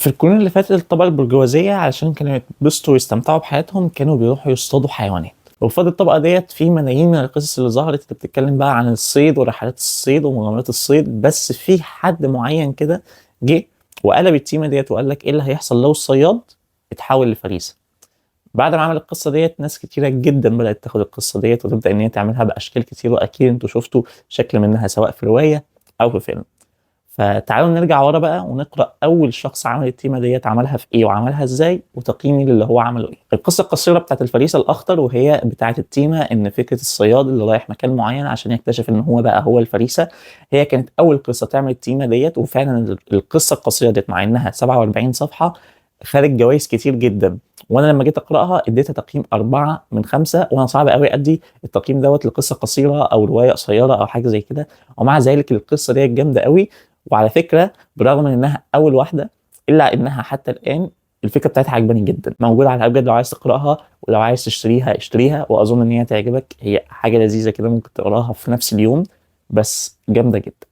في القرون اللي فاتت الطبقة البرجوازية علشان كانوا يتبسطوا ويستمتعوا بحياتهم كانوا بيروحوا يصطادوا حيوانات. وبفضل الطبقة ديت في ملايين من القصص اللي ظهرت اللي بتتكلم بقى عن الصيد ورحلات الصيد ومغامرات الصيد. بس في حد معين كده جه وقلب التيمة ديت وقال لك ايه اللي هيحصل لو الصياد اتحول لفريسة. بعد ما عمل القصة ديت ناس كتيرة جدا بدأت تاخد القصة ديت وتبدأ ان هي تعملها بأشكال كتير، واكيد انتوا شفتوا شكل منها سواء في رواية او في فيلم. فتعالوا نرجع ورا بقى ونقرأ أول شخص عمل التيمة ديت عملها في إيه وعملها إزاي وتقييمي للي هو عمله إيه. القصة القصيرة بتاعت الفريسة الأخطر، وهي بتاعت التيمة إن فكرة الصياد اللي رايح مكان معين عشان يكتشف إن هو بقى هو الفريسة، هي كانت أول قصة تعمل التيمة ديت. وفعلا القصة القصيرة ديت مع إنها 47 صفحة خدت جوائز كتير جدا، وانا لما جيت اقراها اديتها تقييم 4 من 5، وانا صعب قوي ادي التقييم دوت لقصة قصيرة او رواية قصيرة او حاجة زي كده، ومع ذلك القصة ديت جامدة قوي. وعلى فكرة برغم من انها اول واحدة الا انها حتى الان الفكرة بتاعتها عجباني جدا، موجودة على ابجد لو عايز تقراها، ولو عايز تشتريها اشتريها، واظن ان هي تعجبك. هي حاجة لذيذة كده ممكن تقراها في نفس اليوم، بس جامدة جدا.